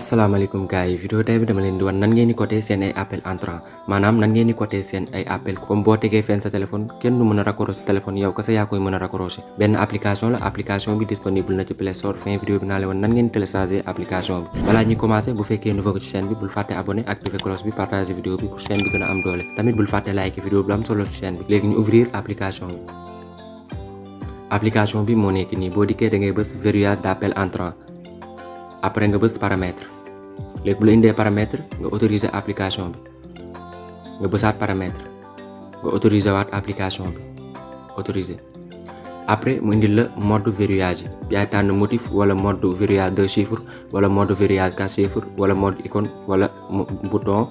Assalamualaikum guys, video tay bi dama len di wan nan ngeen ni côté sen ay appel entrant manam nan ngeen ni côté sen ay appel comme bo tégué fen sa téléphone kenn du mëna raccrocher téléphone yow kessa ya koy mëna raccrocher ben application la application bi disponible na ci Play Store fin vidéo bi na le wan nan ngeen télécharger application bi bala ñi commencer bu féké nouveau ci chaîne bi bul faté abonner activer cloche bi partager vidéo bi pour chaîne bi gëna am doole tamit bul faté like vidéo bi am solo ci chaîne bi légui ñu ouvrir application bi application bi mo nekk ni bo diké da ngay bëss verrouillage d'appel entrant après nga bëss paramètres légui bu la indé paramètres nga autoriser application bi nga bëssat paramètres nga autoriser waat application bi autoriser après mu indil la mode verrouillage yaay tan motif wala mode verrouillage 2 chiffres wala mode verrouillage 4 chiffres wala mode icône wala bouton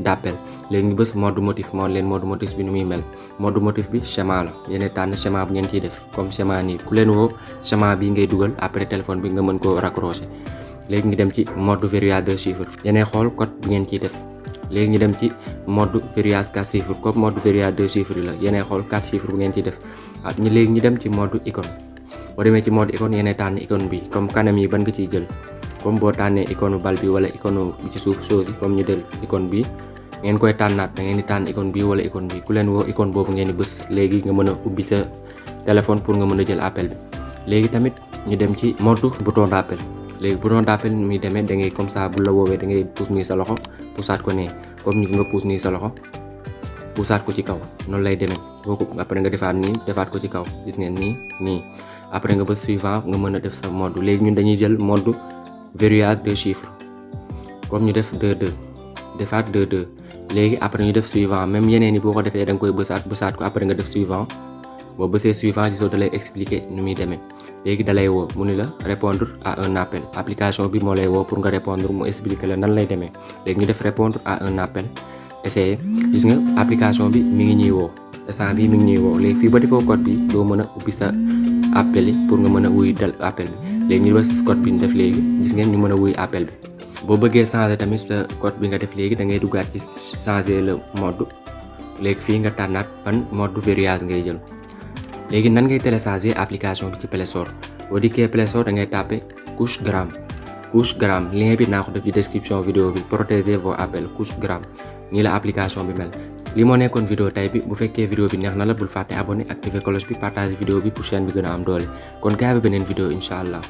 d'appel légui bëss mode motif mo leen mode motif bi nu muy mel mode motif bi schéma la yene tan schéma bu ngeen ci def comme schéma ni ku leen wo schéma bi ngay duggal après téléphone bi nga mën ko raccrocher légui ngi dem ci mode verrouillage 2 chiffres yene xol code bi ngeen ci def légui ngi dem ci mode verrouillage 4 chiffres comme mode verrouillage 2 chiffres la yene xol 4 chiffres bu ngeen ci def ñi légui ñi dem ci mode icône bo démé ci mode icône yene tan icône bi comme kanam yi ban nga ci jël comme bo tané icône bal bi wala icône bi ci souf chose comme ñu del icône bi ngeen koy tanat da ngeen di tan icône bi wala icône bi ku leen wo icône bobu ngeen di bëss légui nga mëna ubbi sa téléphone pour nga mëna jël appel bi légui tamit ñu dem ci mode bouton d'appel légui bouton d'appel mi démé da ngay comme ça bu la wowe da ngay pousse ni sa loxo poussat ko né comme ñu nga pousse ni sa loxo poussat ko ci kaw non lay démé boko après nga defaat ni defaat ko ci kaw gis ngeen ni après nga bëss suivant nga mëna def sa mode légui ñun dañuy jël mode verrouillage 2 chiffres comme ñu def 2 defaat 2 légui après ñu def suivant même yeneen ni boko défé dang koy bëssat ko après nga def suivant bo bëssé suivant ci so dalay expliquer nu mi démé légui dalay wo mu ni la répondre à un appel application bi mo lay wo pour nga répondre mu expliquer la nan lay démé légui ñu def répondre à un appel essayer gis nga application bi mi ngi ñuy wo instant bi mi ngi ñuy wo légui fi ba defo code bi do mëna ubbi sa appel pour nga mëna wuy dal appel bi légui ñu def code bi ñu def légui gis ngeen ñu mëna wuy appel bi bo bëggé changer tamit sa code bi nga def légui da ngay duggaat ci changer le mode légui fi nga tanat ban mode verrouillage ngay jël légui nan ngay télécharger application bi ci Play Store bo diké Play Store da ngay taper couchegram lien bi na ko def ci description vidéo bi protéger vos appels couchegram ni la application bi mel li mo nekkon vidéo tay bi bu fekké vidéo bi neex na la bul faté abonner activer cloche bi partager vidéo bi pour chaîne bi gëna am doole kon gaay ba benen vidéo inshallah